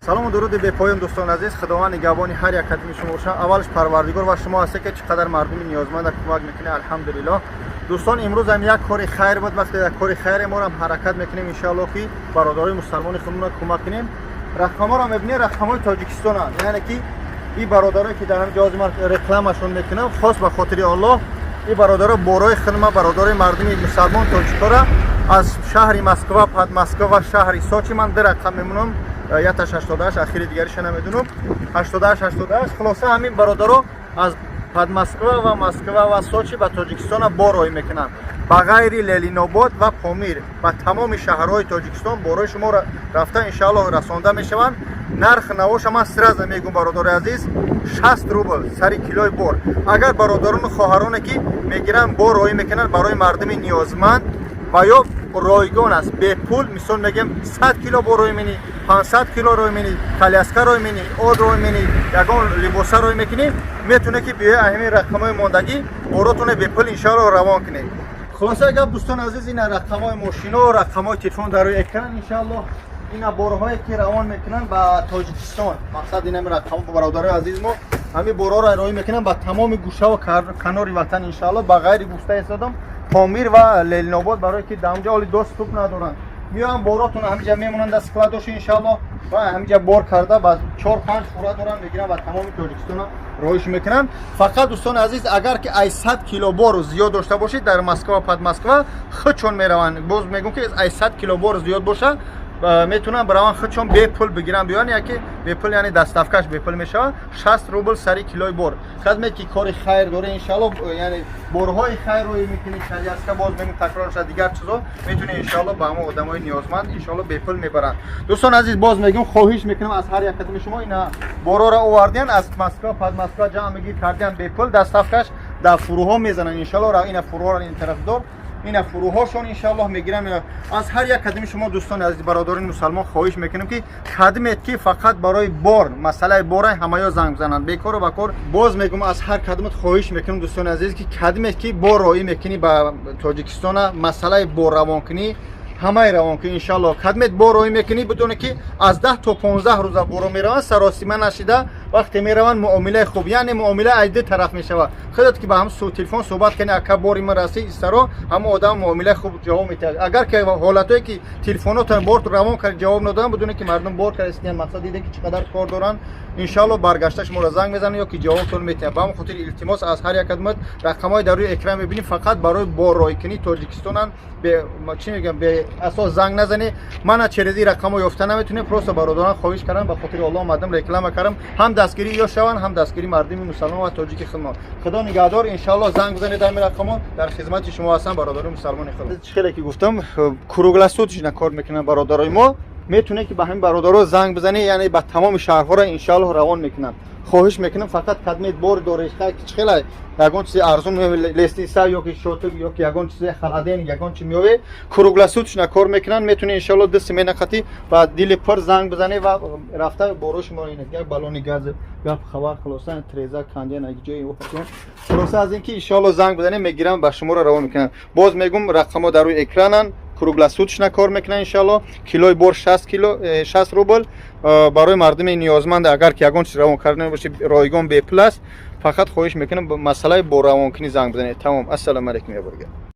Салому дуруди бепоён, дӯстони азиз. Худованд нигаҳбони ҳар як кадоми шумо бошад. Аввалаш Парвардигор ва шумо ҳасте, ки чӣ қадар мардуми ниёзманда кӯмак мекунед. Алҳамдулиллоҳ, дӯстон, имрӯз ҳам як кори хайр буд. Вақте як кори хайре моро ҳам ҳаракат мекунем, иншааллоҳ, ки бародарои мусалмони худмонро кӯмак кунем. Рақамҳоро мебинед, рақамҳои Тоҷикистонанд. Яъне ки ин бародарое, ки дар ҳамин ҷози ман рекламашон мекунам, хос ба хотири Аллоҳ, ин бародаро борои хидма бародарои мардуми мусалмон тоҷикора аз шаҳри Москва, Подмосква ва шаҳри Сочи. Ман ду рақам мемонам: якташ 88, ахири дигариша намедунам, 88 88. Хулоса, ҳамин бародаро аз Подмосква ва Москва ва Сочи ба Тоҷикистона бор роҳӣ мекунанд. Ба ғайри Ленинобод ва Помир ба тамоми шаҳрҳои Тоҷикистон борои шумо рафта, иншааллоҳ, расонда мешаванд. Нарх навоша ман сразу мегӯм, бародари азиз: 60 рубл сари килои бор. Агар бародарону хоҳароне, ки мегиранд, бор роҳӣ мекунанд барои мардуми ниёзманд ва ё ройгон аст, бепул, мисол мегӯем, 100 кило бор роҳӣ менӣ, 500 кило роҳӣ менӣ, коляска роҳӣ менӣ, од роҳӣ менӣ, ягон либоса роҳӣ мекунӣ, метавонӣ, ки биёи ҳамин рақамҳои мондагӣ, боротоне бепул, иншоалло, равон кунед. Хулоса гап, дӯстони азиз, ина рақамҳои мошино, рақамҳои телефон дар рӯи экран. Иншоаллоҳ, ина борҳое, ки равон мекунанд ба Тоҷикистон. Мақсад ин ҳами рақамҳо, бародарои азиз мо ҳамин борҳоро роҳӣ мекунанд ба тамоми гӯшаву канори ватан, иншоалло. Ба ғайри гуфта истодам Помир ва Ленинобод, барое ки дар онҷа оли доступ надоранд. Меоянд, боротон ҳамиҷа мемонанд дар складоши, иншоалло, ва ҳамиҷа бор карда ба чор панҷ фура доранд, мегиранд, ба тамоми Тоҷикистона роҳиш мекунанд. Фақат, дӯстони азиз, агар ки ай 100 кило бор зиёд дошта бошед, дар Москва, Подмосква худшон мераванд. Боз мегӯм, ки ай 100 кило бор зиёд боша, метавонанд бираванд, худшон бепул бигиранд, биёянд, яки бепул, яъне доставкаш бепул мешавад. 60 рубл сари килои бор. Хадме ки кори хайр доре, иншаалло, яъне борҳои хайр роӣ мекунӣ, коляска, боз мегӯм, такрор шад, дигар чизо метавонӣ, иншаалло, ба ҳамон одамои ниёзманд, иншаалло, бепул мебаранд. Дӯстон азиз, боз мегӯм, хоҳиш мекунам аз ҳар як кадоми шумо: ина борҳоро овардиян аз Москва, Подмосква, ҷамъ мегир кардиян, бепул доставкаш дар фуруҳо мезананд, иншаалло. Ина фуруҳоро ин тарафдор, ина фуруҳошон, иншааллоҳ, мегирам. Аз ҳар як кадами шумо, дӯстони азиз, бародарони мусалмон, хоҳиш мекунем, ки кадмет ки фақат барои бор, масъалаи бора ҳамаё занг бизананд, бекору ба кор. Боз мегӯм, аз ҳар кадамат хоҳиш мекунем, дӯстони азиз, ки кадмет ки бор роӣ мекунӣ ба Тоҷикистона, масъалаи бор равонкунӣ ҳамаи равонкунӣ, иншааллоҳ. Кадмет бор роӣ мекунӣ, бидоне, ки аз 10 то 15 рӯза боро мераванд, саросима нашида вақте мераванд, муомилаи хуб, яъне муомила аз ду тараф мешавад. Худат ки ба ҳам телефон суҳбат кунӣ, ака, бори ман расид, истаро, ҳама одам муомилаи хуб ҷавоб метиҳад. Агар ки ҳолатое ки телефонотон бор равон кард, ҷавоб надоданд, бидоне, ки мардум бор кард, мақсад диде, ки чӣ қадар кор доранд, иншаалло, баргашта шуморо занг мезананд ё ки ҷавобтон метиҳанд. Ба ҳамон хотир илтимос аз ҳар як кадомат: рақамҳои дар рӯи экран мебинем, фақат барои бор роҳикунӣ Тоҷикистонанд. Чӣ мегӯям, беасос занг назанӣ. Мана через ин рақамҳо ёфта наметунем. Просто бародарон хоҳиш кардам, ба хотири Аллоҳ омадам, реклама кардам, ҳам дастгирӣ ё шаванд, ҳам дастгирии мардуми мусалмон ва тоҷики худмон. Худо нигаҳдор. Иншаалло, занг бизанед ҳамин рақамҳо, дар хизмати шумо ҳастам, бародарони мусалмони худ. Чӣ хеле ки гуфтам, круглосуточно кор мекунанд бародарои мо. Метавонед, ки ба ҳамин бародаро занг бизанед, яъне ба тамоми шаҳрҳоро, иншааллоҳ, равон мекунанд. Хоҳиш мекунам, фақат кадмет бор дореш, чӣ хела ягон чизи арзон, лестница ё ки щётка, ё ки ягон чизи холодильник, ягон чи меове, круглосуточно кор мекунанд. Метавонед, иншаалло, ду смена қатӣ ба дили пур занг бизанед ва рафта боро шумо. Як баллони газ, гап хабар, хулоса, треза кандиан ҷои. Хулоса, аз ин ки, иншаалло, занг бизанед, мегирам, ба шуморо равон мекунанд. Боз мегӯм, рақамҳо дар рӯи экрананд, круглосуточно кор мекунанд, иншаалло. Килои бор 60 кило, 60 рубл. Барои мардуми ниёзманд, агар ки ягон чиз равон карда бошед, ройгон, бепул аст. Фақат хоҳиш мекунам, масъалаи бо равонкунӣ занг бизанед. Тамом. Ассалому алайкум. Яборга.